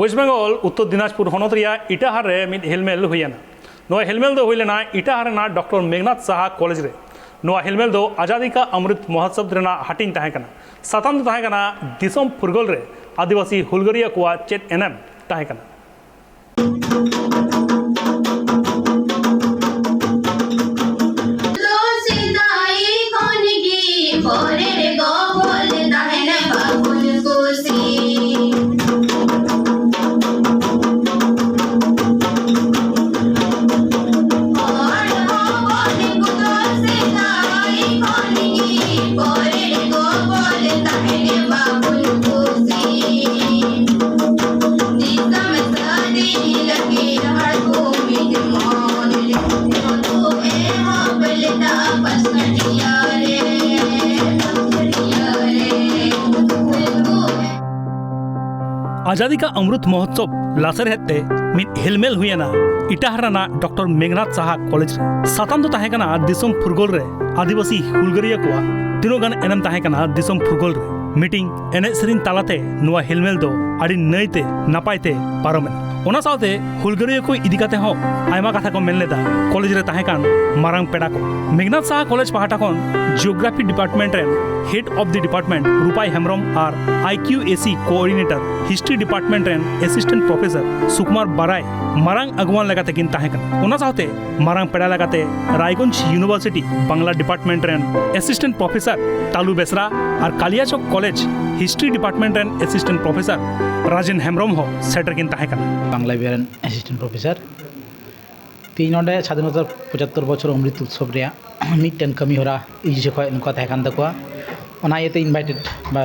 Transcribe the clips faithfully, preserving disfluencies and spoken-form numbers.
West Bengal ᱩᱛᱛᱚᱨ ᱫᱤᱱᱟᱡᱽᱯᱩᱨ ᱦᱚᱱᱚᱛ ᱨᱮᱭᱟᱜ ᱤᱴᱟᱦᱟᱨ ᱨᱮ ᱢᱤᱫ ᱦᱮᱞᱢᱮᱞ ᱦᱩᱭᱮᱱᱟ᱾ ᱱᱚᱣᱟ ᱦᱮᱞᱢᱮᱞ ᱫᱚ ᱦᱩᱭ ᱞᱮᱱᱟ ᱤᱴᱟᱦᱟᱨ ᱨᱮᱱᱟᱜ ᱰᱚᱠᱴᱚᱨ ᱢᱮᱜᱷᱱᱟᱛᱷ ᱥᱟᱦᱟ ᱠᱚᱞᱮᱡᱽ ᱨᱮ᱾ ᱱᱚᱣᱟ ᱦᱮᱞᱢᱮᱞ ᱫᱚ ᱟᱡᱟᱫᱤ ᱠᱟ ᱟᱢᱨᱤᱛ ᱢᱚᱦᱳᱛᱥᱚᱵ ᱨᱮᱱᱟᱜ ᱦᱟᱹᱴᱤᱧ ᱛᱟᱦᱮᱸ ᱠᱟᱱᱟ᱾ ᱥᱟᱛᱟᱢ ᱫᱚ ᱛᱟᱦᱮᱸ ᱠᱟᱱᱟ ᱫᱤᱥᱚᱢ ᱯᱷᱩᱨᱜᱟᱹᱞ ᱨᱮ ᱟᱹᱫᱤᱵᱟᱹᱥᱤ ᱦᱩᱞᱜᱟᱹᱨᱤᱭᱟᱹ ᱠᱚᱣᱟᱜ ᱪᱮᱫ ᱮᱱᱮᱢ ᱛᱟᱦᱮᱸ ᱠᱟᱱᱟ᱾ ᱫᱚ ᱥᱮᱫᱟᱭ ᱠᱷᱚᱱ ᱜᱮ ᱯᱚᱨᱮᱨ ᱜᱚᱵᱚᱞ ᱛᱟᱦᱮᱱ ᱵᱟᱵᱚᱱ ᱠᱩᱥᱤ᱾ ᱦᱚᱲ ᱦᱚᱯᱚᱱ ᱠᱚᱫᱚ ᱥᱮᱫᱟᱭ ᱠᱷᱚᱱ ᱜᱮ ᱯᱚᱨᱮᱨ ᱜᱚᱵᱚᱞ ᱛᱟᱦᱮᱱ ᱵᱟᱵᱚᱱ ᱠᱩᱥᱤ᱾ ᱟᱡᱟᱫᱤ ᱠᱟ ᱟᱢᱨᱩᱛ ᱢᱚᱦᱳᱛᱥᱚᱵ ᱞᱟᱥᱟᱨᱦᱮᱫ ᱛᱮ ᱢᱤᱫ ᱦᱮᱞᱢᱮᱞ ᱦᱩᱭᱮᱱᱟ ᱤᱴᱟᱦᱟᱨ ᱨᱮᱱᱟᱜ ᱰᱚᱠᱴᱚᱨ ᱢᱮᱜᱷᱱᱟᱛᱷ ᱥᱟᱦᱟ ᱠᱚᱞᱮᱡᱽ ᱨᱮ᱾ ᱥᱟᱛᱟᱢ ᱫᱚ ᱛᱟᱦᱮᱸ ᱠᱟᱱᱟ ᱫᱤᱥᱚᱢ ᱯᱷᱩᱨᱜᱟᱹᱞ ᱨᱮ ᱟᱹᱫᱤᱵᱟᱹᱥᱤ ᱦᱩᱞᱜᱟᱹᱨᱤᱭᱟᱹ ᱠᱚᱣᱟᱜ ᱛᱤᱱᱟᱹᱜ ᱜᱟᱱ ᱮᱱᱮᱢ ᱛᱟᱦᱮᱸ ᱠᱟᱱᱟ ᱫᱤᱥᱚᱢ ᱯᱷᱩᱨᱜᱟᱹᱞ ᱨᱮ᱾ ᱢᱤᱴᱤᱝ, ᱮᱱᱮᱡ ᱥᱮᱨᱮᱧ ᱛᱟᱞᱟᱛᱮ ᱱᱚᱣᱟ ᱦᱮᱞᱢᱮᱞ ᱫᱚ ᱟᱹᱰᱤ ᱱᱟᱹᱭᱛᱮ ᱱᱟᱯᱟᱭᱛᱮ ᱯᱟᱨᱚᱢᱮᱱᱟ᱾ ᱚᱱᱟ ᱥᱟᱶᱛᱮ ᱦᱩᱞᱜᱟᱹᱨᱤᱭᱟᱹ ᱠᱚ ᱤᱫᱤ ᱠᱟᱛᱮ ᱦᱚᱸ ᱟᱭᱢᱟ ᱠᱟᱛᱷᱟ ᱠᱚ ᱢᱮᱱ ᱞᱮᱫᱟ ᱠᱚᱞᱮᱡᱽ ᱨᱮ ᱛᱟᱦᱮᱸ ᱠᱟᱱ ᱢᱟᱨᱟᱝ ᱯᱮᱲᱟ ᱠᱚ᱾ ᱢᱮᱜᱷᱱᱟᱛᱷ ᱥᱟᱦᱟ ᱠᱚᱞᱮᱡᱽ ᱯᱟᱦᱴᱟ ᱠᱷᱚᱱ ᱡᱤᱭᱳᱜᱨᱟᱯᱷᱤ ᱰᱤᱯᱟᱨᱴᱢᱮᱱᱴ ᱨᱮᱱ head of the department Rupai Hembram ᱟᱨ I Q A C coordinator history department ᱨᱮᱱ ᱮᱥᱤᱥᱴᱮᱱᱴ ᱯᱨᱚᱯᱷᱮᱥᱚᱨ ᱥᱩᱠᱩᱢᱟᱨ ᱵᱟᱨᱟᱭ ᱢᱟᱨᱟᱝ ᱟᱹᱜᱩᱣᱟᱹᱱ ᱞᱮᱠᱟᱛᱮ ᱠᱤᱱ ᱛᱟᱦᱮᱸ ᱠᱟᱱᱟ᱾ ᱚᱱᱟ ᱥᱟᱶᱛᱮ ᱢᱟᱨᱟᱝ ᱯᱮᱲᱟ ᱞᱮᱠᱟᱛᱮ ᱨᱟᱭᱜᱚᱸᱡᱽ ᱤᱭᱩᱱᱤᱵᱷᱟᱨᱥᱤᱴᱤ ᱵᱟᱝᱞᱟ ᱰᱤᱯᱟᱨᱴᱢᱮᱱᱴ ᱨᱮᱱ ᱮᱥᱤᱥᱴᱮᱱᱴ ᱯᱨᱚᱯᱷᱮᱥᱚᱨ ᱛᱟᱞᱩ ᱵᱮᱥᱨᱟ ᱟᱨ ᱠᱟᱞᱤᱭᱟᱪᱚᱠ ᱠᱚᱞᱮᱡᱽ ᱦᱤᱥᱴᱨᱤ ᱰᱤᱯᱟᱨᱴᱢᱮᱱᱴ ᱨᱮᱱ ᱮᱥᱤᱥᱴᱮᱱᱴ ᱯᱨᱚᱯᱷᱮᱥᱚᱨ ᱨᱟᱡᱮᱱ ᱦᱮᱢᱵᱨᱚᱢ ᱦᱚᱸ ᱥᱮᱴᱮᱨ ᱠᱤᱱ ᱛᱟᱦᱮᱸ ᱠᱟᱱᱟ᱾ ᱵᱟᱝᱞᱟ ᱵᱤᱵᱷᱟᱜᱽ ᱨᱮᱱ ᱮᱥᱤᱥᱴᱮᱱᱴ ᱯᱨᱚᱯᱷᱮᱥᱚᱨ᱾ ᱛᱮᱦᱮᱧ ᱱᱚᱰᱮ ᱥᱟᱫᱷᱤᱱᱚᱛᱟ ᱯᱚᱸᱪᱟᱛᱛᱳᱨ ᱵᱚᱪᱷᱚᱨ ᱚᱢᱨᱤᱛ ᱩᱛᱥᱚᱵ ᱨᱮᱭᱟᱜ ᱢᱤᱫᱴᱮᱱ ᱠᱟᱹᱢᱤ ᱦᱚᱨᱟ ᱤᱭᱩ ᱡᱤ ᱥᱮᱫ ᱠᱷᱚᱱ ᱱᱚᱝᱠᱟ ᱛᱟᱦᱮᱸ ᱠᱟᱱ ᱛᱟᱠᱚᱣᱟ, ᱚᱱᱟ ᱤᱭᱟᱹᱛᱮ ᱤᱱᱵᱷᱟᱭᱴᱮᱰ ᱵᱟ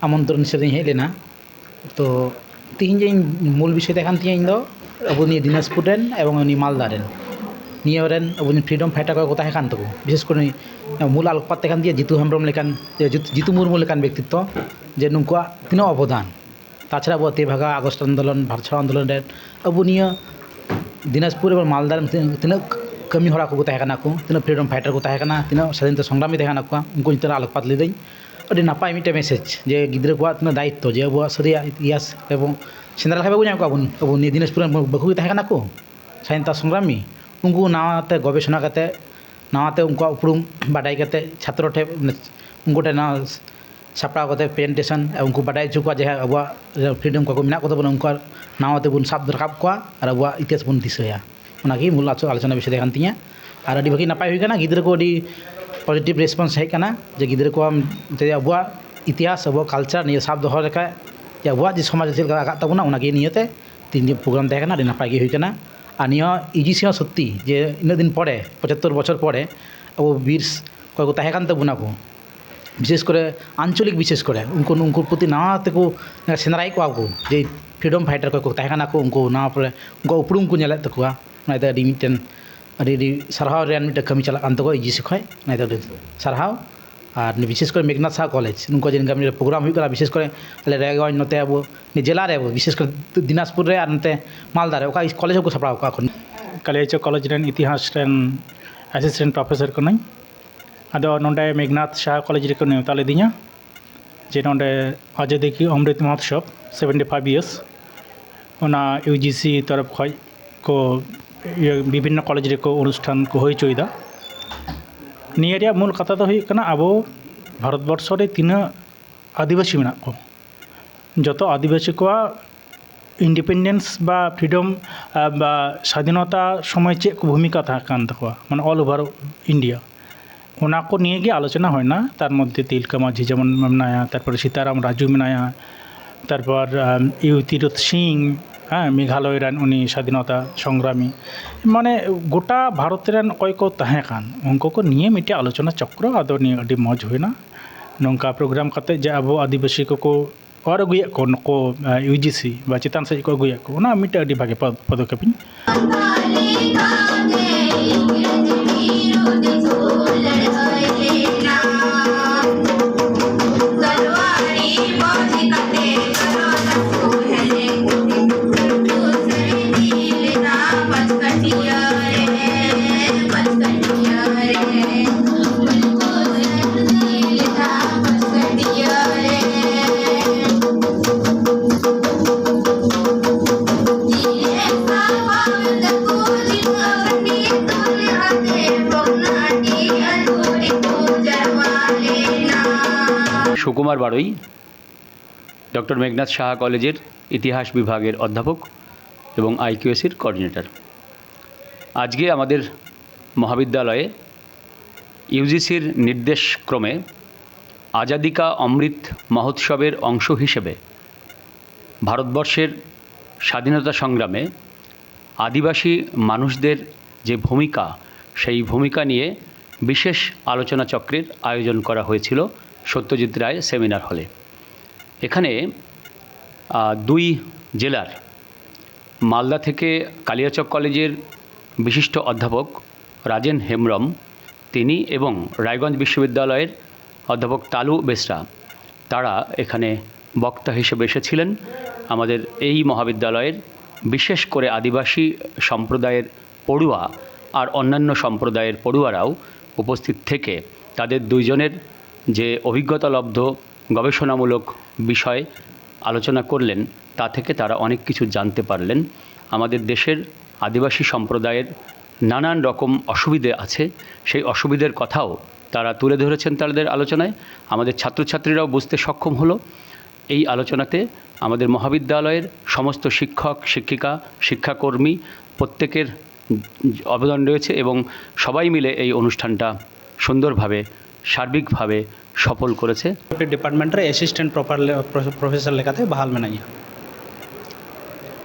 ᱟᱢᱚᱱᱛᱨᱚᱱ ᱦᱤᱥᱟᱹᱵ ᱛᱤᱧ ᱦᱮᱡ ᱞᱮᱱᱟ᱾ ᱛᱚ ᱛᱤᱦᱤᱧ ᱡᱮ ᱤᱧ ᱢᱩᱞ ᱵᱤᱥᱚᱭ ᱛᱟᱦᱮᱸ ᱠᱟᱱ ᱛᱤᱧᱟᱹ ᱤᱧ ᱫᱚ ᱟᱵᱚ ᱱᱤᱭᱟᱹ ᱫᱤᱱᱟᱡᱽᱯᱩᱨ ᱨᱮᱱ ᱮᱵᱚᱝ ᱩᱱᱤ ᱢᱟᱞᱫᱟ ᱨᱮᱱ, ᱱᱤᱭᱟᱹ ᱨᱮᱱ ᱟᱵᱚ ᱨᱮᱱ ᱯᱷᱨᱤᱰᱚᱢ ᱯᱷᱟᱭᱴᱟᱨ ᱠᱚ ᱛᱟᱦᱮᱸ ᱠᱟᱱ ᱛᱟᱠᱚ, ᱵᱤᱥᱮᱥ ᱠᱚᱨᱮ ᱩᱱᱤ ᱢᱩᱞ ᱟᱞᱚᱠᱯᱟᱛ ᱛᱟᱦᱮᱸ ᱠᱟᱱ ᱛᱤᱧᱟᱹ ᱡᱤᱛᱩ ᱦᱮᱢᱵᱨᱚᱢ ᱞᱮᱠᱟᱱ, ᱡᱤᱛᱩ, ᱡᱤᱛᱩ ᱢᱩᱨᱢᱩ ᱞᱮᱠᱟᱱ ᱵᱮᱠᱛᱤᱛᱛᱚ, ᱡᱮ ᱱᱩᱠᱩᱣᱟᱜ ᱛᱤᱱᱟᱹᱜ ᱚᱵᱚᱫᱟᱱ᱾ ᱛᱟᱪᱷᱟᱲᱟ ᱟᱵᱚᱣᱟᱜ ᱛᱮᱵᱷᱟᱜᱟ ᱟᱜᱚᱥᱴ ᱟᱱᱫᱳᱞᱚᱱ, ᱵᱷᱟᱨᱚᱛ ᱪᱷᱟᱲᱚ ᱟᱱᱫᱳᱞᱚᱱ ᱨᱮ ᱟᱵᱚ ᱱᱤᱭᱟᱹ ᱫᱤᱱᱟᱡᱽᱯᱩᱨ ᱮᱵᱚᱝ ᱢᱟᱞᱫᱟ ᱨᱮᱱ ᱛᱤᱱᱟᱹᱜ, ᱛᱤᱱᱟᱹᱜ ᱠᱟᱹᱢᱤ ᱦᱚᱲ ᱠᱚ ᱛᱟᱦᱮᱸ ᱠᱟᱱᱟ ᱠᱚ, ᱛᱤᱱᱟᱹᱜ ᱯᱷᱨᱤᱰᱚᱢ ᱯᱷᱟᱭᱴᱟᱨ ᱠᱚ ᱛᱟᱦᱮᱸ ᱠᱟᱱᱟ, ᱛᱤᱱᱟᱹᱜ ᱥᱟᱫᱷᱤᱱᱚᱛᱟ ᱥᱚᱝᱜᱨᱟᱢᱤ ᱛᱟᱦᱮᱸ ᱠᱟᱱᱟ ᱠᱚ, ᱩᱱᱠᱩ ᱧᱩᱛᱩᱢ ᱨᱮ ᱟᱞᱚᱠᱯᱟᱛ ᱞᱤᱫᱟᱹᱧ᱾ ᱟᱹᱰᱤ ᱱᱟᱯᱟᱭ ᱢᱤᱫᱴᱮᱱ ᱢᱮᱥᱮᱡᱽ, ᱡᱮ ᱜᱤᱫᱽᱨᱟᱹ ᱠᱚᱣᱟᱜ ᱛᱤᱱᱟᱹᱜ ᱫᱟᱭᱤᱛᱛᱚ, ᱡᱮ ᱟᱵᱚᱣᱟᱜ ᱥᱟᱹᱨᱤᱭᱟᱜ ᱤᱛᱤᱦᱟᱥ ᱨᱮᱵᱚᱱ ᱥᱮᱸᱫᱽᱨᱟ ᱞᱮᱠᱷᱟᱱ ᱵᱟᱵᱚᱱ ᱧᱟᱢ ᱠᱚᱣᱟ ᱵᱚᱱ, ᱟᱵᱚ ᱱᱤᱭᱟᱹ ᱫᱤᱱᱟᱡᱽᱯᱩᱨ ᱨᱮᱱ ᱵᱟᱹᱦᱩ ᱜᱮ ᱛᱟᱦᱮᱸ ᱠᱟᱱᱟ ᱠᱚ ᱥᱟᱫᱷᱤᱱᱚᱛᱟ ᱥᱚᱝᱜᱨᱟᱢᱤ, ᱩᱱᱠᱩ ᱱᱟᱣᱟᱛᱮ ᱜᱚᱵᱮᱥᱚᱱᱟ ᱠᱟᱛᱮ, ᱱᱟᱣᱟᱛᱮ ᱩᱱᱠᱩᱣᱟᱜ ᱩᱯᱨᱩᱢ ᱵᱟᱰᱟᱭ ᱠᱟᱛᱮ, ᱪᱷᱟᱛᱨᱚ ᱴᱷᱮᱱ, ᱩᱱᱠᱩ ᱴᱷᱮᱱ ᱱᱟᱣᱟ ᱥᱟᱯᱲᱟᱣ ᱠᱟᱛᱮ ᱯᱨᱮᱡᱮᱱᱴᱮᱥᱚᱱ, ᱩᱱᱠᱩ ᱵᱟᱰᱟᱭ ᱦᱚᱪᱚ ᱠᱚᱣᱟ ᱡᱮ ᱦᱮᱸ, ᱟᱵᱚᱣᱟᱜ ᱯᱷᱨᱤᱰᱚᱢ ᱠᱚ ᱢᱮᱱᱟᱜ ᱠᱚ ᱛᱟᱵᱚᱱᱟ, ᱩᱱᱠᱩᱣᱟᱜ ᱱᱟᱣᱟ ᱛᱮᱵᱚᱱ ᱥᱟᱵ ᱨᱟᱠᱟᱵ ᱠᱚᱣᱟ ᱟᱨ ᱟᱵᱚᱣᱟᱜ ᱤᱛᱤᱦᱟᱥ ᱵᱚᱱ ᱫᱤᱥᱟᱹᱭᱟ᱾ ᱚᱱᱟᱜᱮ ᱢᱩᱞ ᱟᱪᱚ-, ᱟᱞᱳᱪᱚᱱᱟ ᱵᱤᱥᱚᱭ ᱛᱟᱦᱮᱸ ᱠᱟᱱ ᱛᱤᱧᱟᱹ᱾ ᱟᱨ ᱟᱹᱰᱤ ᱵᱷᱟᱹᱜᱤ ᱱᱟᱯᱟᱭ ᱦᱩᱭ ᱠᱟᱱᱟ, ᱜᱤᱫᱽᱨᱟᱹ ᱠᱚ ᱟᱹᱰᱤ ᱯᱚᱡᱤᱴᱤᱵᱷ ᱨᱮᱥᱯᱚᱱᱥ ᱦᱮᱡ ᱠᱟᱱᱟ, ᱡᱮ ᱜᱤᱫᱽᱨᱟᱹ ᱠᱚ ᱡᱮ ᱟᱵᱚᱣᱟᱜ ᱤᱛᱤᱦᱟᱥ, ᱟᱵᱚᱣᱟᱜ ᱠᱟᱞᱪᱟᱨ ᱱᱤᱭᱟᱹ ᱥᱟᱵ ᱫᱚᱦᱚ ᱞᱮᱠᱷᱟᱡ, ᱡᱮ ᱟᱵᱚᱣᱟᱜ ᱡᱮ ᱥᱚᱢᱟᱡᱽ ᱪᱮᱫ ᱞᱮᱠᱟ ᱨᱟᱠᱟᱵ ᱛᱟᱵᱚᱱᱟ, ᱚᱱᱟᱜᱮ ᱱᱤᱭᱟᱹᱛᱮ ᱛᱮᱦᱮᱧ ᱡᱮ ᱯᱨᱳᱜᱨᱟᱢ ᱛᱟᱦᱮᱸ ᱠᱟᱱᱟ, ᱟᱹᱰᱤ ᱱᱟᱯᱟᱭ ᱜᱮ ᱦᱩᱭ ᱠᱟᱱᱟ᱾ ᱟᱨ ᱱᱤᱭᱟᱹ ᱤᱭᱩ ᱡᱤ ᱥᱤ ᱦᱚᱸ ᱥᱚᱛᱛᱤ ᱡᱮ ᱤᱱᱟᱹᱜ ᱫᱤᱱ ᱯᱚᱨᱮ, ᱯᱚᱸᱪᱟᱛᱛᱳᱨ ᱵᱚᱪᱷᱚᱨ ᱯᱚᱨᱮ, ᱟᱵᱚ ᱵᱤᱨ ᱚᱠᱚᱭ ᱠᱚ ᱛᱟᱦᱮᱸ ᱠᱟᱱ ᱛᱟᱵᱚᱱᱟ ᱠᱚ, ᱵᱤᱥᱮᱥ ᱠᱚᱨᱮ ᱟᱧᱪᱚᱞᱤᱠ, ᱵᱤᱥᱮᱥ ᱠᱚᱨᱮ ᱩᱱᱠᱩ, ᱩᱱᱠᱩ ᱯᱨᱚᱛᱤ ᱱᱟᱣᱟ ᱛᱮᱠᱚ ᱥᱮᱸᱫᱽᱨᱟᱭᱮᱫ ᱠᱚᱣᱟ ᱠᱚ, ᱡᱮ ᱯᱷᱨᱤᱰᱚᱢ ᱯᱷᱟᱭᱴᱟᱨ ᱚᱠᱚᱭ ᱠᱚ ᱛᱟᱦᱮᱸ ᱠᱟᱱᱟ ᱠᱚ, ᱩᱱᱠᱩ ᱱᱟᱣᱟ ᱯᱚᱨᱮ ᱩᱱᱠᱩᱣᱟᱜ ᱩᱯᱨᱩᱢ ᱠᱚ ᱧᱮᱞᱮᱫ ᱛᱟᱠᱚᱣᱟ᱾ ᱚᱱᱟᱛᱮ ᱟᱹᱰᱤ ᱢᱤᱫᱴᱮᱱ ᱟᱹᱰᱤ, ᱟᱹᱰᱤ ᱥᱟᱨᱦᱟᱣ ᱨᱮᱭᱟᱜ ᱢᱤᱫᱴᱮᱱ ᱠᱟᱹᱢᱤ ᱪᱟᱞᱟᱜ ᱠᱟᱱ ᱛᱟᱠᱚᱣᱟ ᱤᱭᱩ ᱡᱤ ᱥᱤ ᱠᱷᱚᱱ, ᱚᱱᱟᱛᱮ ᱟᱹᱰᱤ ᱥᱟᱨᱦᱟᱣ᱾ ᱟᱨ ᱵᱤᱥᱮᱥ ᱠᱚᱨᱮ ᱢᱮᱜᱷᱱᱟᱛ ᱥᱟᱦᱟ ᱠᱚᱞᱮᱡᱽ, ᱱᱩᱠᱩ ᱡᱮ ᱱᱤᱝᱠᱟ ᱯᱨᱳᱜᱨᱟᱢ ᱦᱩᱭᱩᱜ ᱠᱟᱱᱟ, ᱵᱤᱥᱮᱥ ᱠᱚᱨᱮ ᱟᱞᱮ ᱨᱟᱭᱜᱚᱸᱡᱽ ᱱᱚᱛᱮ ᱟᱵᱚ ᱱᱤᱭᱟᱹ ᱡᱮᱞᱟ ᱨᱮ, ᱵᱤᱥᱮᱥ ᱠᱚᱨᱮ ᱫᱤᱱᱟᱡᱽᱯᱩᱨ ᱨᱮ ᱟᱨ ᱱᱚᱛᱮ ᱢᱟᱞᱫᱟ ᱨᱮ, ᱚᱠᱟ ᱠᱚᱞᱮᱡᱽ ᱦᱚᱸᱠᱚ ᱥᱟᱯᱲᱟᱣ ᱠᱟᱜᱼᱟ ᱠᱚ᱾ ᱠᱟᱞᱤᱭᱟᱪᱚᱠ ᱠᱚᱞᱮᱡᱽ ᱨᱮᱱ ᱤᱛᱤᱦᱟᱥ ᱨᱮᱱ ᱮᱥᱤᱥᱴᱮᱱᱴ ᱯᱨᱚᱯᱷᱮᱥᱚᱨ ᱠᱟᱹᱱᱟᱹᱧ᱾ ᱟᱫᱚ ᱱᱚᱰᱮ ᱢᱮᱜᱷᱱᱟᱛ ᱥᱟᱦᱟ ᱠᱚᱞᱮᱡᱽ ᱨᱮᱠᱚ ᱱᱮᱣᱛᱟ ᱞᱤᱫᱤᱧᱟ, ᱡᱮ ᱱᱚᱰᱮ ᱟᱡᱟᱫᱤ ᱠᱤ ᱚᱢᱨᱤᱛ ᱢᱚᱦᱳᱛᱥᱚᱵᱽ, ᱥᱮᱵᱷᱮᱱᱴᱤ ᱯᱷᱟᱭᱤᱵᱷ ᱤᱭᱟᱨᱥ, ᱚᱱᱟ ᱤᱭᱩ ᱡᱤ ᱥᱤ ᱛᱚᱨᱚᱯ ᱠᱷᱚᱡ ᱠᱚ, ᱤᱭᱟᱹ, ᱵᱤᱵᱷᱤᱱᱱᱚ ᱠᱚᱞᱮᱡᱽ ᱨᱮᱠᱚ ᱚᱱᱩᱥᱴᱷᱟᱱ ᱠᱚ ᱦᱩᱭ ᱦᱚᱪᱚᱭᱮᱫᱟ᱾ ᱱᱤᱭᱟᱹ ᱨᱮᱭᱟᱜ ᱢᱩᱞ ᱠᱟᱛᱷᱟ ᱫᱚ ᱦᱩᱭᱩᱜ ᱠᱟᱱᱟ, ᱟᱵᱚ ᱵᱷᱟᱨᱚᱛᱵᱚᱨᱥᱚ ᱨᱮ ᱛᱤᱱᱟᱹᱜ ᱟᱹᱫᱤᱵᱟᱹᱥᱤ ᱢᱮᱱᱟᱜ ᱠᱚ, ᱡᱚᱛᱚ ᱟᱹᱫᱤᱵᱟᱹᱥᱤ ᱠᱚᱣᱟᱜ ᱤᱱᱰᱤᱯᱮᱱᱰᱮᱱᱥ ᱵᱟ ᱯᱷᱨᱤᱰᱚᱢ, ᱟ, ᱵᱟ ᱥᱟᱫᱷᱤᱱᱚᱛᱟ ᱥᱚᱢᱚᱭ ᱪᱮᱫ ᱠᱚ ᱵᱷᱩᱢᱤᱠᱟ ᱛᱟᱦᱮᱸ ᱠᱟᱱ ᱛᱟᱠᱚᱣᱟ, ᱢᱟᱱᱮ, all over India, ᱚᱱᱟ ᱠᱚ ᱱᱤᱭᱮ ᱜᱮ ᱟᱞᱳᱪᱚᱱᱟ ᱦᱩᱭᱱᱟ᱾ ᱛᱟᱨ ᱢᱚᱫᱽᱫᱷᱮ ᱛᱤᱞᱠᱟᱹ ᱢᱟᱹᱡᱷᱤ ᱡᱮᱢᱚᱱ ᱢᱮᱱᱟᱭᱟ, ᱛᱟᱨᱯᱚᱨᱮ ᱥᱤᱛᱟᱨᱟᱢ ᱨᱟᱡᱩ ᱢᱮᱱᱟᱭᱟ, ᱛᱟᱨᱯᱚᱨ, ᱟᱢ, ᱤᱭᱩ ᱛᱤᱨᱳᱛ ᱥᱤᱝ, ᱦᱮᱸ, ᱢᱮᱜᱷᱟᱞᱚᱭ ᱨᱮᱱ ᱩᱱᱤ ᱥᱟᱫᱷᱤᱱᱚᱛᱟ ᱥᱚᱝᱜᱨᱟᱢᱤ, ᱢᱟᱱᱮ, ᱜᱚᱴᱟ ᱵᱷᱟᱨᱚᱛ ᱨᱮᱱ ᱚᱠᱚᱭ ᱠᱚ ᱛᱟᱦᱮᱸ ᱠᱟᱱ, ᱩᱱᱠᱩ ᱠᱚ ᱱᱤᱭᱮ ᱢᱤᱫᱴᱮᱡ ᱟᱞᱳᱪᱚᱱᱟ ᱪᱚᱠᱨᱚ, ᱟᱫᱚ ᱱᱤᱭᱟᱹ ᱟᱹᱰᱤ ᱢᱚᱡᱽ ᱦᱩᱭᱱᱟ᱾ ᱱᱚᱝᱠᱟ ᱯᱨᱳᱜᱨᱟᱢ ᱠᱟᱛᱮ ᱡᱮ ᱟᱵᱚ ᱟᱹᱫᱤᱵᱟᱹᱥᱤ ᱠᱚᱠᱚ ᱚᱨ ᱟᱹᱜᱩᱭᱮᱫ ᱠᱚ ᱱᱩᱠᱩ, ᱟᱸ, ᱤᱭᱩ ᱡᱤ ᱥᱤ ᱵᱟ ᱪᱮᱛᱟᱱ ᱥᱮᱫ ᱠᱚ ᱟᱹᱜᱩᱭᱮᱫ ᱠᱚ, ᱚᱱᱟ ᱢᱤᱫᱴᱮᱱ ᱟᱹᱰᱤ ᱵᱷᱟᱜᱮ ᱯᱚᱫ-, ᱯᱚᱫᱚᱠᱷᱮᱯ ᱤᱧ বারোই, ডক্টর মেঘনাদ সাহা কলেজের ইতিহাস বিভাগের অধ্যাপক এবং আইকিউএসির কোঅর্ডিনেটর। আজকে আমাদের মহাবিদ্যালয়ে ইউজিসির নির্দেশ ক্রমে আজাদিকা অমৃত মহোৎসবের অংশ হিসেবে ভারতবর্ষের স্বাধীনতা সংগ্রামে আদিবাসী মানুষদের যে ভূমিকা, সেই ভূমিকা নিয়ে বিশেষ আলোচনা চক্রের আয়োজন করা হয়েছিল সত্যজিৎ রায় সেমিনার হলে। এখানে আহ, দুই জেলার, মালদা থেকে কালিয়াচক কলেজের বিশিষ্ট অধ্যাপক রাজেন হেমব্রম, তিনি এবং রায়গঞ্জ বিশ্ববিদ্যালয়ের অধ্যাপক তালু বেসরা, তারা এখানে বক্তা হিসেবে এসেছিলেন। আমাদের এই মহাবিদ্যালয়ের বিশেষ করে আদিবাসী সম্প্রদায়ের পড়ুয়া আর অন্যান্য সম্প্রদায়ের পড়ুয়ারাও উপস্থিত থেকে তাদের দুইজনের যে অভিজ্ঞতালব্ধ গবেষণামূলক বিষয় আলোচনা করলেন, তা থেকে তারা অনেক কিছু জানতে পারলেন। আমাদের দেশের আদিবাসী সম্প্রদায়ের নানান রকম অসুবিধে আছে, সেই অসুবিধের কথাও তারা তুলে ধরেছেন তাদের আলোচনায়। আমাদের ছাত্রছাত্রীরাও বুঝতে সক্ষম হলো। এই আলোচনাতে আমাদের মহাবিদ্যালয়ের সমস্ত শিক্ষক, শিক্ষিকা, শিক্ষাকর্মী প্রত্যেকের অবদান রয়েছে এবং সবাই মিলে এই অনুষ্ঠানটা সুন্দরভাবে, সার্বিকভাবে সফল করেছে। ᱰᱤᱯᱟᱨᱴᱢᱮᱱᱴ ᱨᱮ ᱮᱥᱤᱥᱴᱮᱱᱴ ᱯᱨᱚᱯᱟᱨ ᱞᱮ-, ᱯᱨᱚ-, ᱯᱨᱚᱯᱷᱮᱥᱚᱨ ᱞᱮᱠᱟᱛᱮ ᱵᱟᱦᱟᱞ ᱢᱮᱱᱟᱜᱼᱟ᱾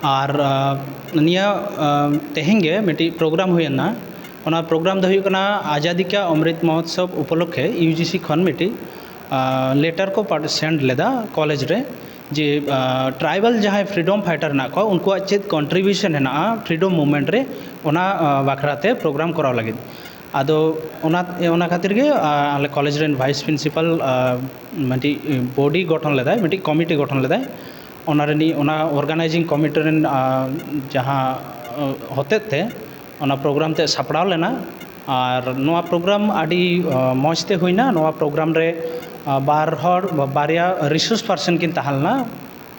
ᱟᱨ, ᱟᱸ, ᱱᱤᱭᱟᱹ, ᱟᱸ, ᱛᱮᱦᱮᱧ ᱜᱮ ᱢᱤᱫᱴᱤᱡ ᱯᱨᱳᱜᱨᱟᱢ ᱦᱩᱭᱮᱱᱟ᱾ ᱚᱱᱟ ᱯᱨᱳᱜᱨᱟᱢ ᱫᱚ ᱦᱩᱭᱩᱜ ᱠᱟᱱᱟ ᱟᱡᱟᱫᱤ ᱠᱟ ᱚᱢᱨᱤᱛ ᱢᱚᱦᱳᱛᱥᱚᱵ ᱩᱯᱚᱞᱚᱠᱠᱷᱮ ᱤᱭᱩᱡᱤᱥᱤ ᱠᱷᱚᱱ ᱢᱤᱫᱴᱤᱡ, ᱟᱸ, ᱞᱮᱴᱟᱨ ᱠᱚ ᱯᱟᱴ-, ᱥᱮᱱᱰ ᱞᱮᱫᱟ ᱠᱚᱞᱮᱡᱽ ᱨᱮ, ᱡᱮ, ᱟᱸ, ᱴᱨᱟᱭᱵᱟᱞ ᱡᱟᱦᱟᱸᱭ ᱯᱷᱨᱤᱰᱚᱢ ᱯᱷᱟᱭᱴᱟᱨ ᱦᱮᱱᱟᱜ ᱠᱚᱣᱟ, ᱩᱱᱠᱩᱣᱟᱜ ᱪᱮᱫ ᱠᱚᱱᱴᱨᱤᱵᱤᱭᱩᱥᱚᱱ ᱦᱮᱱᱟᱜᱼᱟ ᱯᱷᱨᱤᱰᱚᱢ ᱢᱩᱵᱷᱢᱮᱱᱴ ᱨᱮ, ᱚᱱᱟ, ᱟᱸ, ᱵᱟᱠᱷᱨᱟ ᱛᱮ ᱯᱨᱳᱜᱨᱟᱢ ᱠᱚᱨᱟᱣ ᱞᱟᱹᱜᱤᱫ᱾ ᱟᱫᱚ ᱚᱱᱟ, ᱚᱱᱟ ᱠᱷᱟᱹᱛᱤᱨ ᱜᱮ, ᱟᱸ, ᱟᱞᱮ ᱠᱚᱞᱮᱡᱽ ᱨᱮᱱ ᱵᱷᱟᱭᱤᱥ ᱯᱨᱤᱱᱥᱤᱯᱟᱞ, ᱟᱸ, ᱢᱤᱫᱴᱤᱡ ᱵᱚᱰᱤ ᱜᱚᱴᱷᱚᱱ ᱞᱮᱫᱟᱭ, ᱢᱤᱫᱴᱤᱡ ᱠᱚᱢᱤᱴᱤ ᱜᱚᱴᱷᱚᱱ ᱞᱮᱫᱟᱭ᱾ ᱚᱱᱟ ᱨᱤᱱᱤᱡ, ᱚᱱᱟ ᱚᱨᱜᱟᱱᱟᱭᱡᱤᱝ ᱠᱚᱢᱤᱴᱤ ᱨᱮᱱ, ᱟᱸ, ᱡᱟᱦᱟᱸ, ᱟᱸ, ᱦᱚᱛᱮᱛᱮ ᱚᱱᱟ ᱯᱨᱳᱜᱨᱟᱢ ᱛᱮ ᱥᱟᱯᱲᱟᱣ ᱞᱮᱱᱟ᱾ ᱟᱨ ᱱᱚᱣᱟ ᱯᱨᱳᱜᱨᱟᱢ ᱟᱹᱰᱤ, ᱟᱸ, ᱢᱚᱡᱽ ᱛᱮ ᱦᱩᱭᱱᱟ᱾ ᱱᱚᱣᱟ ᱯᱨᱳᱜᱨᱟᱢ ᱨᱮ, ᱟᱸ, ᱵᱟᱨ ᱦᱚᱲ, ᱵᱟᱨᱭᱟ ᱨᱤᱥᱳᱨᱥ ᱯᱟᱨᱥᱚᱱ ᱠᱤᱱ ᱛᱟᱦᱮᱸ ᱞᱮᱱᱟ᱾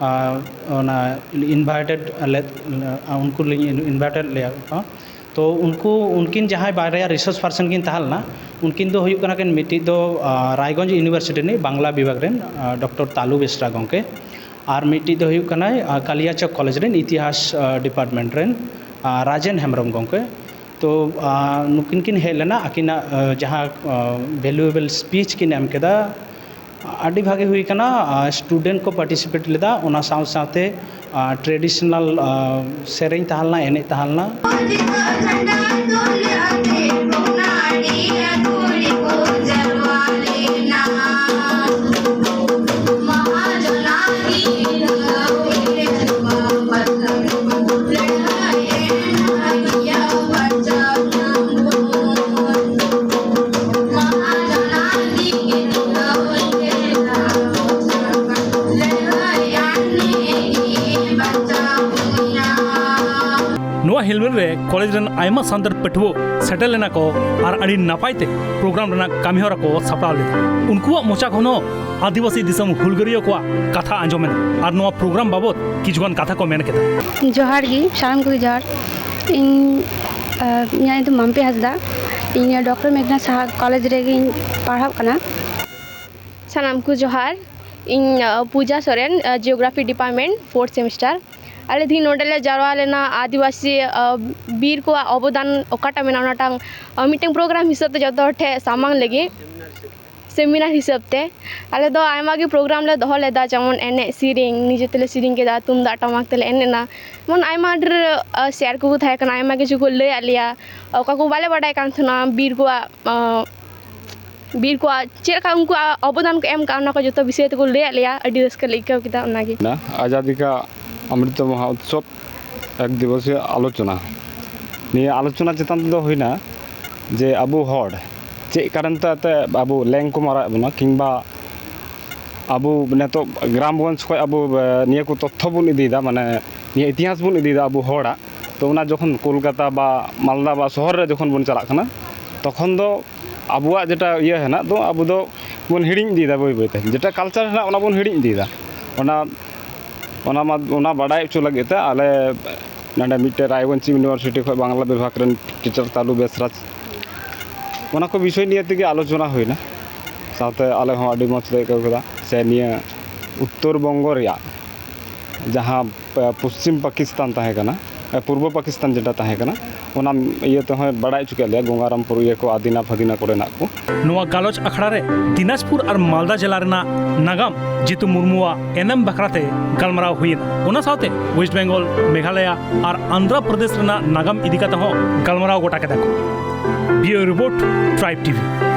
ᱟᱸ, ᱚᱱᱟ ᱤᱱᱵᱷᱟᱭᱴᱮᱰ ᱞᱮᱫ, ᱩᱱᱠᱩ ᱞᱤᱧ ᱤᱱᱵᱷᱟᱭᱴᱮᱰ ᱞᱮᱫ ᱠᱚᱣᱟ᱾ ᱛᱚ ᱩᱱᱠᱩ, ᱩᱱᱠᱤᱱ ᱡᱟᱦᱟᱸᱭ ᱵᱟᱨᱭᱟ ᱨᱤᱥᱟᱨᱪ ᱯᱟᱨᱥᱚᱱ ᱠᱤᱱ ᱛᱟᱦᱮᱸ ᱞᱮᱱᱟ, ᱩᱱᱠᱤᱱ ᱫᱚ ᱦᱩᱭᱩᱜ ᱠᱟᱱᱟ ᱠᱤᱱ, ᱢᱤᱫᱴᱤᱡ ᱫᱚ ᱨᱟᱭᱜᱚᱸᱡᱽ ᱤᱭᱩᱱᱤᱵᱷᱟᱨᱥᱤᱴᱤ ᱨᱤᱱᱤᱡ ᱵᱟᱝᱞᱟ ᱵᱤᱵᱷᱟᱜᱽ ᱨᱮᱱ ᱰᱚᱠᱴᱚᱨ ᱛᱟᱞᱩ ᱵᱮᱥᱨᱟ ᱜᱚᱢᱠᱮ, ᱟᱨ ᱢᱤᱫᱴᱤᱡ ᱫᱚ ᱦᱩᱭᱩᱜ ᱠᱟᱱᱟᱭ ᱠᱟᱞᱤᱭᱟᱪᱚᱠ ᱠᱚᱞᱮᱡᱽ ᱨᱮᱱ ᱤᱛᱤᱦᱟᱥ ᱰᱤᱯᱟᱨᱴᱢᱮᱱᱴ ᱨᱮᱱ ᱨᱟᱡᱮᱱ ᱦᱮᱢᱵᱨᱚᱢ ᱜᱚᱢᱠᱮ᱾ ᱛᱚ ᱱᱩᱠᱤᱱ ᱠᱤᱱ ᱦᱮᱡ ᱞᱮᱱᱟ, ᱟᱹᱠᱤᱱᱟᱜ ᱡᱟᱦᱟᱸ ᱵᱷᱮᱞᱩᱭᱮᱵᱚᱞ ᱥᱯᱤᱪ ᱠᱤᱱ ᱮᱢ ᱠᱮᱫᱟ, ᱟᱹᱰᱤ ᱵᱷᱟᱜᱮ ᱦᱩᱭ ᱠᱟᱱᱟ᱾ ᱥᱴᱩᱰᱮᱱᱴ ᱠᱚ ᱯᱟᱨᱴᱤᱥᱤᱯᱮᱴ ᱞᱮᱫᱟ, ᱚᱱᱟ ᱥᱟᱶ ᱥᱟᱶᱛᱮ ᱴᱨᱮᱰᱤᱥᱚᱱᱟᱞ ᱥᱮᱨᱮᱧ ᱛᱟᱦᱮᱸ ᱞᱮᱱᱟ, ᱮᱱᱮᱡ ᱛᱟᱦᱮᱸ ᱞᱮᱱᱟ᱾ ᱱᱚᱣᱟ ᱦᱮᱞᱢᱮᱞ ᱨᱮ ᱠᱚᱞᱮᱡᱽ ᱨᱮᱱ ᱟᱭᱢᱟ ᱥᱟᱱᱛᱟᱲ ᱯᱟᱹᱴᱷᱩᱣᱟᱹ ᱥᱮᱴᱮᱨ ᱞᱮᱱᱟ ᱠᱚ ᱟᱨ ᱟᱹᱰᱤ ᱱᱟᱯᱟᱭ ᱛᱮ ᱯᱨᱳᱜᱨᱟᱢ ᱨᱮᱱᱟᱜ ᱠᱟᱹᱢᱤᱦᱚᱨᱟ ᱠᱚ ᱥᱟᱯᱲᱟᱣ ᱞᱮᱫᱟ᱾ ᱩᱱᱠᱩᱣᱟᱜ ᱢᱚᱪᱟ ᱠᱷᱚᱱ ᱦᱚᱸ ᱟᱹᱫᱤᱵᱟᱹᱥᱤ ᱫᱤᱥᱚᱢ ᱦᱩᱞᱜᱟᱹᱨᱤᱭᱟᱹ ᱠᱚᱣᱟᱜ ᱠᱟᱛᱷᱟ ᱟᱸᱡᱚᱢ ᱮᱱᱟ ᱟᱨ ᱱᱚᱣᱟ ᱯᱨᱳᱜᱨᱟᱢ ᱵᱟᱵᱚᱛ ᱠᱤᱪᱷᱩᱜᱟᱱ ᱠᱟᱛᱷᱟ ᱠᱚ ᱢᱮᱱ ᱠᱮᱫᱟ᱾ ᱡᱚᱦᱟᱨ ᱜᱮ, ᱥᱟᱱᱟᱢ ᱠᱚᱜᱮ ᱡᱚᱦᱟᱨ᱾ ᱤᱧ ᱤᱧᱟᱹᱜ ᱧᱩᱛᱩᱢ ᱢᱟᱢᱯᱤ ᱦᱟᱸᱥᱫᱟ᱾ ᱤᱧ ᱰᱚᱠᱴᱚᱨ ᱢᱮᱜᱷᱱᱟ ᱥᱟᱦᱟ ᱠᱚᱞᱮᱡᱽ ᱨᱮᱜᱮᱧ ᱯᱟᱲᱦᱟᱜ ᱠᱟᱱᱟ᱾ ᱥᱟᱱᱟᱢ ᱠᱚ ᱡᱚᱦᱟᱨ᱾ ᱤᱧ Puja Soren, geography department, fourth semester. ᱟᱞᱮ ᱛᱮᱦᱮᱧ ᱱᱚᱰᱮ ᱞᱮ ᱡᱟᱨᱣᱟ ᱞᱮᱱᱟ ᱟᱹᱫᱤᱵᱟᱹᱥᱤ ᱵᱤᱨ ᱠᱚᱣᱟᱜ ᱚᱵᱚᱫᱟᱱ ᱚᱠᱟᱴᱟᱜ ᱢᱮᱱᱟᱜᱼᱟ, ᱚᱱᱟᱴᱟᱝ ᱢᱤᱫᱴᱟᱝ ᱯᱨᱳᱜᱨᱟᱢ ᱦᱤᱥᱟᱹᱵ ᱛᱮ ᱡᱚᱛᱚ ᱦᱚᱲ ᱴᱷᱮᱱ ᱥᱟᱢᱟᱝ ᱞᱟᱹᱜᱤᱫ, ᱥᱮᱢᱤᱱᱟᱨ ᱦᱤᱥᱟᱹᱵ ᱛᱮ᱾ ᱟᱞᱮ ᱫᱚ ᱟᱭᱢᱟ ᱜᱮ ᱯᱨᱳᱜᱨᱟᱢ ᱞᱮ ᱫᱚᱦᱚ ᱞᱮᱫᱟ, ᱡᱮᱢᱚᱱ ᱮᱱᱮᱡ ᱥᱮᱨᱮᱧ, ᱱᱤᱡᱮ ᱛᱮᱞᱮ ᱥᱮᱨᱮᱧ ᱠᱮᱫᱟ, ᱛᱩᱢᱫᱟᱜ ᱴᱟᱢᱟᱠ ᱛᱮᱞᱮ ᱮᱱᱮᱡ ᱮᱱᱟ᱾ ᱡᱮᱢᱚᱱ ᱟᱭᱢᱟ ᱰᱷᱮᱨ ᱥᱮᱨ ᱠᱚᱠᱚ ᱛᱟᱦᱮᱸ ᱠᱟᱱᱟ, ᱟᱭᱢᱟ ᱠᱤᱪᱷᱩ ᱠᱚ ᱞᱟᱹᱭ ᱟᱫ ᱞᱮᱭᱟ, ᱚᱠᱟ ᱠᱚ ᱵᱟᱞᱮ ᱵᱟᱰᱟᱭ ᱠᱟᱱ ᱛᱟᱦᱮᱱᱟ, ᱵᱤᱨ ᱠᱚᱣᱟᱜ ᱵᱤᱨ ᱠᱚᱣᱟᱜ ᱪᱮᱫ ᱞᱮᱠᱟ ᱩᱱᱠᱩᱣᱟᱜ ᱚᱵᱚᱫᱟᱱ ᱠᱚ ᱮᱢ ᱠᱟᱜᱼᱟ, ᱚᱱᱟ ᱠᱚ ᱡᱚᱛᱚ ᱵᱤᱥᱚᱭ ᱛᱮᱠᱚ ᱞᱟᱹᱭ ᱟᱫ ᱞᱮᱭᱟ᱾ ᱟᱹᱰᱤ ᱨᱟᱹᱥᱠᱟᱹ ᱞᱮ ᱟᱹᱭᱠᱟᱹᱣ ᱠᱮᱫᱟ ᱚᱱᱟᱜᱮ᱾ ᱟᱡᱟᱫᱤ ᱠᱟ ᱚᱢᱨᱤᱛ ᱢᱚᱦᱟ ᱩᱛᱥᱚᱵ ᱮᱠ ᱫᱤᱵᱚᱥᱤᱭᱚ ᱟᱞᱳᱪᱚᱱᱟ᱾ ᱱᱤᱭᱟᱹ ᱟᱞᱳᱪᱚᱱᱟ ᱪᱮᱛᱟᱱ ᱛᱮᱫᱚ ᱦᱩᱭᱱᱟ ᱡᱮ ᱟᱵᱚ ᱦᱚᱲ ᱪᱮᱫ ᱠᱟᱨᱚᱱ ᱛᱮ ᱮᱱᱛᱮᱫ ᱟᱵᱚ ᱞᱮᱝ ᱠᱚ ᱢᱟᱨᱟᱣᱮᱫ ᱵᱚᱱᱟ, ᱠᱤᱝᱵᱟ ᱟᱵᱚ ᱱᱤᱛᱚᱜ ᱜᱨᱟᱢᱜᱚᱸᱡᱽ ᱠᱷᱚᱱ ᱟᱵᱚ ᱱᱤᱭᱟᱹ ᱠᱚ ᱛᱚᱛᱛᱷᱚ ᱵᱚᱱ ᱤᱫᱤᱭᱮᱫᱟ, ᱢᱟᱱᱮ ᱱᱤᱭᱟᱹ ᱤᱛᱤᱦᱟᱥ ᱵᱚᱱ ᱤᱫᱤᱭᱮᱫᱟ ᱟᱵᱚ ᱦᱚᱲᱟᱜ᱾ ᱛᱚ ᱚᱱᱟ ᱡᱚᱠᱷᱚᱱ ᱠᱳᱞᱠᱟᱛᱟ ᱵᱟ ᱢᱟᱞᱫᱟ ᱵᱟ ᱥᱚᱦᱚᱨ ᱨᱮ ᱡᱚᱠᱷᱚᱱ ᱵᱚᱱ ᱪᱟᱞᱟᱜ ᱠᱟᱱᱟ, ᱛᱚᱠᱷᱚᱱ ᱫᱚ ᱟᱵᱚᱣᱟᱜ ᱡᱮᱴᱟ ᱤᱭᱟᱹ ᱦᱮᱱᱟᱜ ᱫᱚ, ᱟᱵᱚ ᱫᱚ ᱵᱚᱱ ᱦᱤᱲᱤᱧ ᱤᱫᱤᱭᱮᱫᱟ ᱵᱟᱹᱭ ᱵᱟᱹᱭᱛᱮ᱾ ᱡᱮᱴᱟ ᱠᱟᱞᱪᱟᱨ ᱦᱮᱱᱟᱜ, ᱚᱱᱟ ᱵᱚᱱ ᱦᱤᱲᱤᱧ ᱤᱫᱤᱭᱮᱫᱟ᱾ ᱚᱱᱟ ᱚᱱᱟ ᱢᱟ ᱚᱱᱟ ᱵᱟᱰᱟᱭ ᱦᱚᱪᱚ ᱞᱟᱹᱜᱤᱫ ᱛᱮ ᱟᱞᱮ ᱱᱚᱰᱮ ᱢᱤᱫᱴᱮᱱ ᱨᱟᱭᱜᱚᱸᱡᱽ ᱤᱭᱩᱱᱤᱵᱷᱟᱨᱥᱤᱴᱤ ᱠᱷᱚᱱ ᱵᱟᱝᱞᱟ ᱵᱤᱵᱷᱟᱜᱽ ᱨᱮᱱ ᱴᱤᱪᱟᱨ ᱛᱟᱞᱩ ᱵᱮᱥᱨᱟᱡᱽ, ᱚᱱᱟ ᱠᱚ ᱵᱤᱥᱚᱭ ᱱᱤᱭᱮ ᱛᱮᱜᱮ ᱟᱞᱳᱪᱚᱱᱟ ᱦᱩᱭᱱᱟ᱾ ᱥᱟᱶᱛᱮ ᱟᱞᱮ ᱦᱚᱸ ᱟᱹᱰᱤ ᱢᱚᱡᱽ ᱞᱮ ᱟᱹᱭᱠᱟᱹᱣ ᱠᱮᱫᱟ᱾ ᱥᱮ ᱱᱤᱭᱟᱹ ᱩᱛᱛᱚᱨ ᱵᱚᱝᱜᱚ ᱨᱮᱭᱟᱜ ᱡᱟᱦᱟᱸ, ᱮ, ᱯᱚᱥᱪᱤᱢ ᱯᱟᱠᱤᱥᱛᱟᱱ ᱛᱟᱦᱮᱸ ᱠᱟᱱᱟ, ᱮ, ᱯᱩᱨᱵᱚ ᱯᱟᱠᱤᱥᱛᱟᱱ ᱡᱮᱴᱟ ᱛᱟᱦᱮᱸ ᱠᱟᱱᱟ, ᱚᱱᱟ ᱤᱭᱟᱹ ᱛᱮᱦᱚᱸᱭ ᱵᱟᱲᱟᱭ ᱦᱚᱪᱚ ᱠᱮᱫ ᱞᱮᱭᱟ, ᱜᱚᱝᱜᱟᱨᱟᱢᱯᱩᱨ ᱤᱭᱟᱹ ᱠᱚ, ᱟᱫᱤᱱᱟ ᱯᱷᱟᱫᱤᱱᱟ ᱠᱚᱨᱮᱱᱟᱜ ᱠᱚ᱾ ᱱᱚᱣᱟ ᱜᱟᱞᱚᱪ ᱟᱠᱷᱲᱟ ᱨᱮ ᱫᱤᱱᱟᱡᱽᱯᱩᱨ ᱟᱨ ᱢᱟᱞᱫᱟ ᱡᱮᱞᱟ ᱨᱮᱱᱟᱜ ᱱᱟᱜᱟᱢ ᱡᱤᱛᱩ ᱢᱩᱨᱢᱩᱣᱟᱜ ᱮᱱᱮᱢ ᱵᱟᱠᱷᱨᱟ ᱛᱮ ᱜᱟᱞᱢᱟᱨᱟᱣ ᱦᱩᱭᱮᱱᱟ᱾ ᱚᱱᱟ ᱥᱟᱶᱛᱮ ᱳᱭᱮᱥᱴ ᱵᱮᱝᱜᱚᱞ, ᱢᱮᱜᱷᱟᱞᱚᱭᱟ ᱟᱨ ᱟᱱᱫᱷᱨᱟ ᱯᱨᱚᱫᱮᱥ ᱨᱮᱱᱟᱜ ᱱᱟᱜᱟᱢ ᱤᱫᱤ ᱠᱟᱛᱮ ᱦᱚᱸ ᱜᱟᱞᱢᱟᱨᱟᱣ ᱜᱚᱴᱟ ᱠᱮᱫᱟ ᱠᱚ᱾ Bureau Report, Tribe TV.